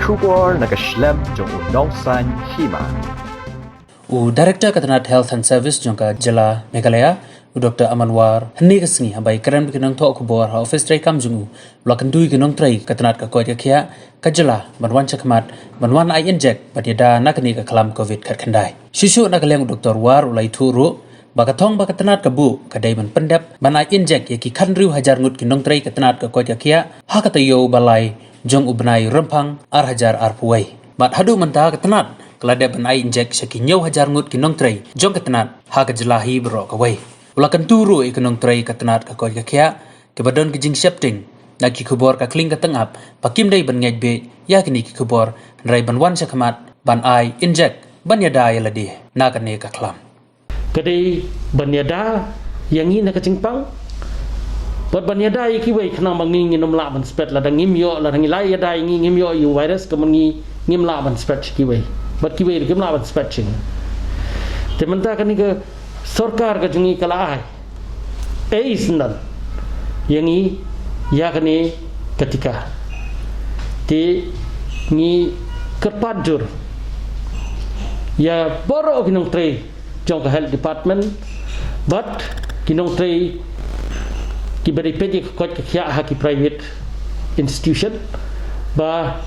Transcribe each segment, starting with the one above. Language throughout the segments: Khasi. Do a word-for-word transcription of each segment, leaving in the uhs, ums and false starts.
Khubor na ka shlem jong u nongsan hima. U Director ka tnat Health and Service jong ka jylla Meghalaya, u Doctor Aman War, hynne ka sngi haba ïakren bad ki nongthoh khubor ha office treikam jong u, u la kyntu ïa ki nongtrei ka tnat ka koit ka khiah ka jylla ban wan shakhmat, ban wan ai injek bad ïada na kane ka khlam covid khatkhyndai. Shuh shuh na ka liang u Doctor War u la ïathuh ruh ba ka thong ba ka tnat ka buh ka dei ban pyndep ban ai injek ïa ki khathynriew hajar ngut ki nongtrei ka tnat ka koit ka khiah ha ka taïew ba lai jong u bnai Rymphang ar hajar arphew wei. Bad haduh mynta ka tnat ka la dep ban ai injek sha ki hynñiew hajar ngut ki nongtrei jong ka tnat ha ka jylla hi baroh kawei. U la kyntu ruh ïa ki nongtrei ka tnat ka koit ka khiah kiba don ka jingsheptieng na ki khubor ka khlieng ka tyngab ba kim dei ban ngeit beit ïa kine ki khubor, hynrei ban wan shakhmat ban ai injek ban ïada ïa lade na kane ka khlam. Ka dei ban ïada ïa ngi na ka jingpang bad ban ïada ïa kiwei, khnang ba ngi ngin ym lah ban spread. Lada ngim ïoh, lada ngi la ïada ïa ngi, ngim ïoh ïa u virus, ka mut ngi ngim lah ban spread sha kiwei bad kiwei ruh kim lah ban spread sha ngi. Te mynta kane ka sorkar ka jong ngi ka la ai ei syndon ïa ngi ïa kane ka tika. Te ngi kyrpad jur ïa baroh ki nongtrei jong ka health department bad ki nongtrei kiba dei peit ïa ka koit ka khiah ha ki private institution ba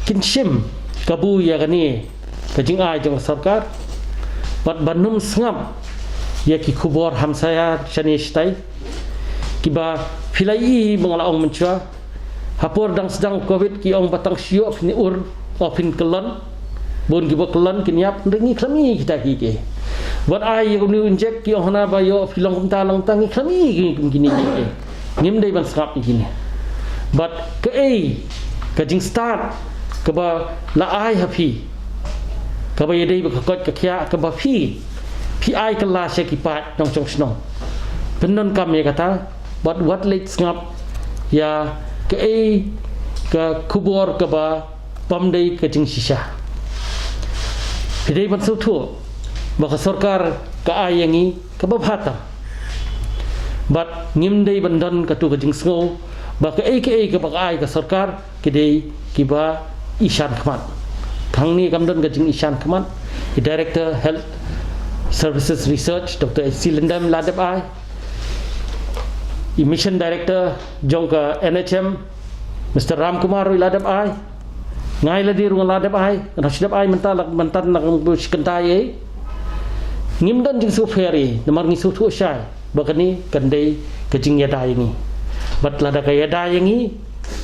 kin shim kabu ïa kane ka jingai jong ka sorkar bad ban ym sngap ïa ki khubor hamsaïa shane shatai kiba phi la ïohi ba nga la ong mynshuwa. Ha por dang sdang covid ki ong ba tang shu ïoh phin ur, o phin kyllon. Bun kiba kyllon kin ïap, hynrei ngi khlem ïohi kita kiei kiei. Bad ai ïa une u injek ki ong hana ba ïoh phi long kumta long kumta, ngi khlem ïohi ki, ki, kine kiei kiei. Ngim dei ban sngap ïa kine. Bad kaei ka jingstad kaba la ai ha phi, kaba ïadei bad ka koit ka khiah, kaba phi phi ai kylla sha ki paid nongshong shnong. Pyndonkam ïa kata bad wat leit sngap ïa kaei ka khubor kaba bym dei ka jingshisha. Phi dei ban sngewthuh ba ka sorkar ka ai ïa ngi kaba bha tam. Bad ngim dei ban don katu ka jingsngew ba kaei kaei kaba ka ai ka sorkar ki dei kiba ishan khmat. Hangne kam don ka jingishan khmat. I Director Health Services Research, Doctor H C Lyngdoh la dep ai. I Mission Director jong ka N H M, Mister Ram Kumar ruh i la dep ai. Ngai lade ruh nga la dep ai. Nga shu dep ai mynta, la mynta na ka shi kynta ei. Ngim don jingsngewpher ei, namar ngi sngewthuh shai ba kane kan dei ka jingïada ïa ngi. Bad lada ka ïada ïa ngi,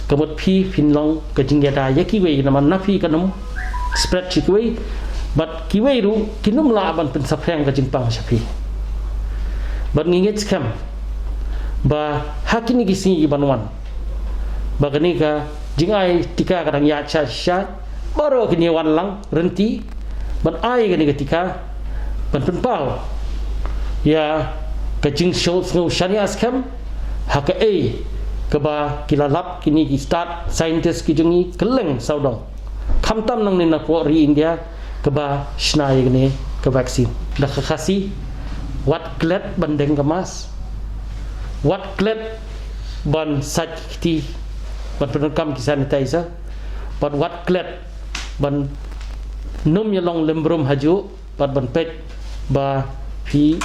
ka mut phi phin long ka jingïada ïa kiwei, namar na phi kan ym spread sha kiwei. Bad kiwei ruh kin ym lah ban pynsaphriang ka jingpang sha phi. Bad ngi ngeit skhem ba ha kine ki sngi ki ban wan, ba kane ka jingai tika ka dang ïaid sha sha, baroh kin ïa wan lang ryntih ban ai kane ka tika, ban pynpaw ïa ka jingsngew shaniah skhem ha kaei kaba ki la lap kine ki stad scientist ki jong ngi kylleng sawdong. Khamtam nangne napoh ri India kaba shna ïa kane ka vaccine. Da ka Khasi, wat klet ban deng ka mask, wat klet ban sait ki kti, ban pyndonkam ki sanitizer, bad wat klet ban ym ïa long lem brum hajuh, bad ban peit ba phi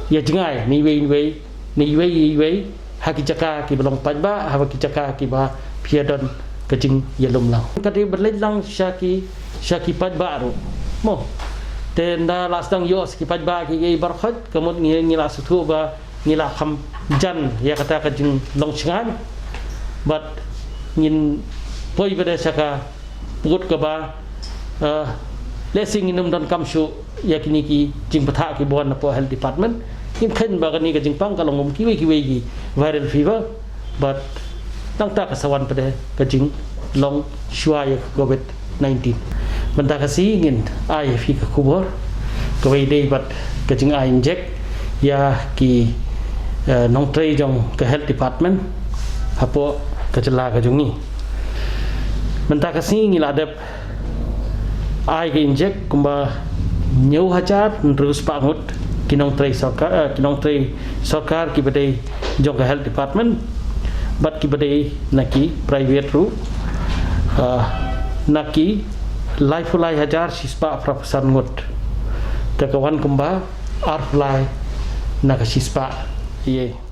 ïa jngai na iwei iwei, na iwei iwei ha ki jaka kiba long paidbah, ha ki jaka kiba phi ïa don ka jingïalum lang. Ka dei ban leit lang sha ki, sha ki paidbah ruh, mo. Te ynda la sdang ïoh sha ki paidbah ki, ki baroh khoit, ka mut ngi, ngi la sngewthuh ba ngi la kham jan ïa kata ka jinglong shngaiñ. Bad ngin poi pat sha ka pud kaba, eh, lehse ngin ym donkam shuh ïa kine ki jingbthah kiba wan napoh health department. Ngim kheiñ ba kane ka jingpang ka long kum kiwei kiwei ki viral fever. Bad nangta ka sa wan pat ka jinglong shuwa ïa ka covid nineteen. Mynta ka sngi ngin ai ïa phi ka khubor kaba ïadei bad ka jingai injek ïa ki, eh, nongtrei jong ka health department hapoh ka jylla ka jong ngi. Mynta ka sngi ngi la dep ai ka injek kumba hynñiew hajar hynriew spah ngut ki nongtrei sorkar, eh, ki nongtrei sorkar kiba dei jong ka health department bad kiba dei na ki private ruh. Ah, na ki laiphew lai hajar shispah phraphew san ngut. Te ka wan kumba arphew lai na ka shispah. Ïa.